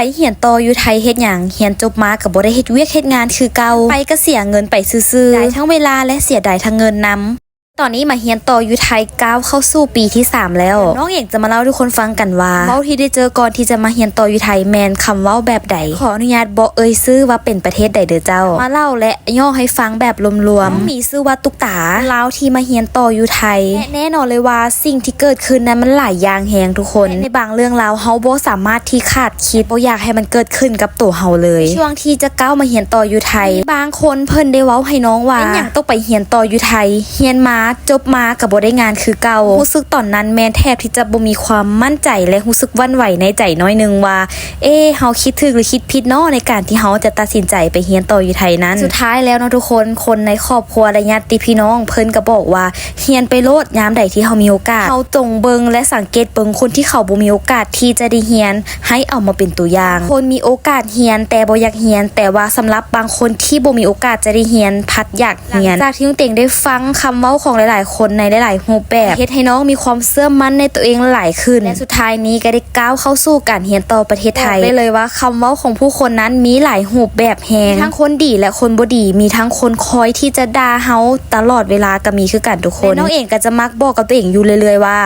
ໄປຮຽນຕໍ່ຢູ່ໄທເຮັດຫຍັງ? ຮຽນຈົບມາກໍບໍ່ໄດ້ເຮັດວຽກເຮັດງານຄືເກົ່າ, ໄປກໍເສຍເງິນໄປຊື່ໆ, ເສຍດາຍທັງເວລາ ແລະ ເສຍດາຍທັງເງິນນຳ. ຕອນນີ້ມາຮຽນຕໍ່ຢູ່ໄທ ກ້າວເຂົ້າສູ່ປີທີສາມແລ້ວ. ນ້ອງເອງຈະມາເລົ່າໃຫ້ທຸກຄົນຟັງກັນວ່າ ເວົ້າທີ່ໄດ້ເຈີກ່ອນທີ່ຈະມາຮຽນຕໍ່ຢູ່ໄທແມ່ນຄຳເວົ້າແບບໃດ. ຂໍອະນຸຍາດບໍ່ເອີ່ຍຊື່ວ່າເປັນປະເທດໃດເດີເຈົ້າ. ມາເລົ່າ ແລະ ຍໍໃຫ້ຟັງແບບລວມໆ. ນ້ອງມີຊື່ວ່າຕຸກຕາ, ລາວທີ່ມາຮຽນຕໍ່ຢູ່ໄທ ແລະ ແນ່ນອນເລີຍວ່າສິ່ງທີ່ເກີດຂຶ້ນນັ້ນມັນຫຼາຍຢ່າງແຮງທຸກຄົນ. ໃນບາງເລື່ອງລາວເຮົາບໍ່ສາມາດທີ່ຄາດຄິດ, ບໍ່ຢາກໃຫ້ມັນເກີດຂຶ້ນກັບໂຕເຮົາເລີຍ. ໃນຊ່ວງທີ່ຈະກ້າວມາຮຽນຕໍ່ຢູ່ໄທ ມີບາງຄົນເພິ່ນໄດ້ເວົ້າໃຫ້ນ້ອງວ່າ ເປັນຫຍັງຕ້ອງໄປຮຽນຕໍ່ຢູ່ໄທ? ຮຽນມາຈົບມາກໍບໍ່ໄດ້ງານຄືເກົ່າ. ຮູ້ສຶກຕອນນັ້ນແມ່ນແທບທີ່ຈະບໍ່ມີຄວາມໝັ້ນໃຈ ແລະ ຮູ້ສຶກຫວັ່ນໄຫວໃນໃຈໜ້ອຍໜຶ່ງວ່າ ເອ ເຮົາຄິດຖືກຫຼືຄິດຜິດເນາະ ໃນການທີ່ເຮົາຈະຕັດສິນໃຈໄປຮຽນຕໍ່ຢູ່ໄທນັ້ນ. ສຸດທ້າຍແລ້ວເນາະທຸກຄົນ, ຄົນໃນຄອບຄົວ ແລະ ຍາດຕິພີ່ນ້ອງເພິ່ນກໍບອກວ່າ ຮຽນໄປໂລດ, ຍາມໃດທີ່ເຮົາມີໂອກາດ ເຮົາຈົ່ງເບິ່ງ ແລະ ສັງເກດເບິ່ງຄົນທີ່ເຂົາບໍ່ມີໂອກາດທີ່ຈະໄດ້ຮຽນ ໃຫ້ເອົາມາເປັນຕົວຢ່າງ. ຄົນມີໂອກາດຮຽນແຕ່ບໍ່ຢາກຮຽນ, ແຕ່ວ່າສຳລັບບາງຄົນທີ່ບໍ່ມີໂອກາດຈະໄດ້ຮຽນ ພັດຢາກຮຽນ. ຫຼັງຈາກທີ່ນ້ອງເອງໄດ້ຟັງຄຳເວົ້າຂອງຫຼາຍໆຄົນໃນຫຼາຍໆຮູບແບບ ເຮັດໃຫ້ນ້ອງມີຄວາມເຊື່ອໝັ້ນໃນຕົວເອງຫຼາຍຂຶ້ນ ແລະ ສຸດທ້າຍນີ້ກໍໄດ້ ກ້າວເຂົ້າສູ່ການຮຽນຕໍ່ປະເທດໄທ. ບອກໄດ້ເລີຍວ່າຄຳເວົ້າຂອງຜູ້ຄົນນັ້ນມີຫຼາຍຮູບແບບແຮງ, ມີທັງຄົນດີ ແລະ ຄົນບໍ່ດີ, ມີທັງຄົນຄອຍທີ່ຈະດ່າເຮົາຕະຫຼອດເວລາກໍມີຄືກັນທຸກຄົນ. ແລະ ນ້ອງເອງກໍຈະມັກບອກກັບຕົວເອງຢູ່ເລື້ອຍໆວ່າ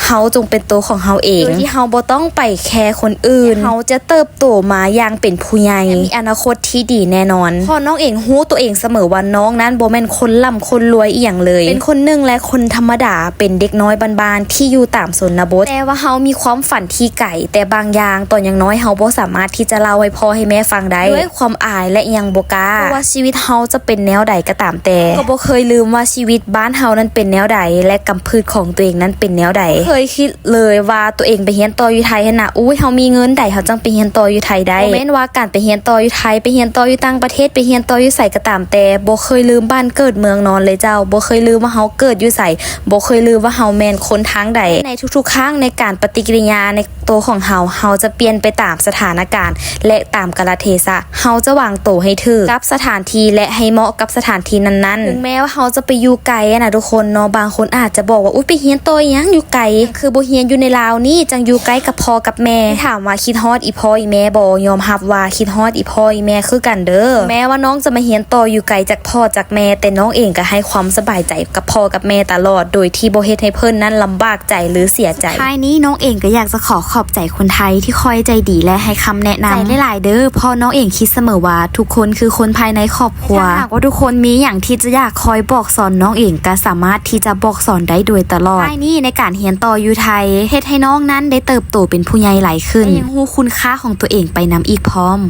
ເຮົາຈົ່ງເປັນໂຕຂອງເຮົາເອງ ໂດຍທີ່ເຮົາບໍ່ຕ້ອງໄປແຄຄົນອື່ນ, ເຮົາຈະເຕີບໂຕມາຢ່າງເປັນຜູ້ໃຫຍ່ ແລະ ມີອະນາຄົດທີ່ດີແນ່ນອນ. ເພາະນ້ອງເອງຮູ້ຕົວເອງສະເໝີວ່ານ້ອງນັ້ນບໍ່ແມ່ນຄົນລ່ຳຄົນລວຍອີ່ຫຍັງເລີຍ, ເປັນຄົນໜຶ່ງແລະ ຄົນທຳມະດາ ເປັນເດັກນ້ອຍບ້ານໆທີ່ຢູ່ຕາມຊົນນະບົດ. ແຕ່ວ່າເຮົາມີຄວາມຝັນທີ່ໄກ, ແຕ່ບາງຢ່າງຕອນຍັງນ້ອຍເຮົາບໍ່ສາມາດທີ່ຈະເລົ່າໃຫ້ພໍ່ໃຫ້ແມ່ຟັງໄດ້ ດ້ວຍຄວາມອາຍ ແລະ ຍັງບໍ່ກ້າ ເພາະວ່າຊີວິດເຮົາຈະເປັນແນວໃດກໍຕາມແຕ່. ກໍບໍ່ເຄີຍລືມວ່າຊີວິດບ້ານເຮົານັ້ນເປັນແນວໃດ ແລະ ກຳພືດຂອງຕົວເອງນັ້ນເປັນແນວໃດ. ບໍ່ເຄີຍຄິດເລີຍວ່າຕົວເອງໄປຮຽນຕໍ່ຢູ່ໄທຫັ້ນນະ, ໂອ້ຍ ເຮົາມີເງິນໃດ ເຮົາຈັ່ງໄປຮຽນຕໍ່ຢູ່ໄທໄດ້. ບໍ່ແມ່ນວ່າການໄປຮຽນຕໍ່ຢູ່ໄທ, ໄປຮຽນຕໍ່ຢູ່ຕ່າງປະເທດ, ໄປຮຽນຕໍ່ຢູ່ໃສກໍຕາມແຕ່, ບໍ່ເຄີຍລືມບ້ານເກີດເມືອງນອນເລີຍເຈົ້າ. ບໍ່ເຄີຍລືມວ່າເຮົາເກີດຢູ່ໃສ, ບໍ່ເຄີຍລືມວ່າເຮົາແມ່ນຄົນທາງໃດ. ໃນທຸກໆຄັ້ງໃນການປະຕິກິລິຍາໃນໂຕຂອງເຮົາ, ເຮົາຈະປ່ຽນໄປຕາມສະຖານະການ ແລະ ຕາມກາລະເທສະ. ເຮົາຈະວາງໂຕໃຫ້ຖືກກັບສະຖານທີ່ ແລະ ໃຫ້ເໝາະກັບສະຖານທີ່ນັ້ນໆ. ເຖິງແມ້ວ່າເຮົາຈະໄປຢູ່ໄກນະທຸກຄົນເນາະ, ບາງຄົນອາດຈະບອກວ່າ ອຸ້ຍ ໄປຮຽນຕໍ່ອີ່ຫຍັງຢູ່ໄກ? ຄືບໍ່ຮຽນຢູ່ໃນລາວນີ້ ຈັ່ງຢູ່ໃກ້ກັບພໍ່ກັບແມ່. ຖາມວ່າຄິດຮອດອີ່ພໍ່ອີ່ແມ່ບໍ່? ຍອມຮັບວ່າຄິດຮອດອີ່ພໍ່ອີ່ແມ່ຄືກັນເດີ. ແມ້ວ່ານ້ອງຈະມາຮຽນຕໍ່ຢູ່ໄກຈາກພໍ່ຈາກແມ່, ແຕ່ນ້ອງເອງກໍໃຫ້ຄວາມສະບາຍໃຈກັບພໍ່ກັບແມ່ຕະຫຼອດ, ໂດຍທີ່ບໍ່ເຮັດໃຫ້ເພິ່ນນັ້ນລຳບາກໃຈ ຫຼື ເສຍໃຈ. ສຸດທ້າຍນີ້ນ້ອງເອງກໍຢາກຈະຂໍຂອບໃຈຄົນໄທທີ່ຄອຍໃຈດີ ແລະ ໃຫ້ຄຳແນະນຳ. ໃຈຫຼາຍໆເດີ, ເພາະນ້ອງເອງຄິດສະເໝີວ່າທຸກຄົນຄືຄົນພາຍໃນຄອບຄົວ. ຖ້າຫາກວ່າທຸກຄົນມີຫຍັງທີ່ຈະຢາກຄອຍບອກສອນ, ນ້ອງເອງກໍສາມາດທີ່ຈະບອກສອນໄດ້ໂດຍຕະຫຼອດ. ທ້າຍນີ້ໃນການຮຽນຕໍ່ຢູ່ໄທ ເຮັດໃຫ້ນ້ອງນັ້ນໄດ້ເຕີບໂຕເປັນຜູ້ໃຫຍ່ຫຼາຍຂຶ້ນ ແລະ ຍັງຮູ້ຄຸນຄ່າຂອງຕົວເອງໄປນຳອີກພ້ອມ.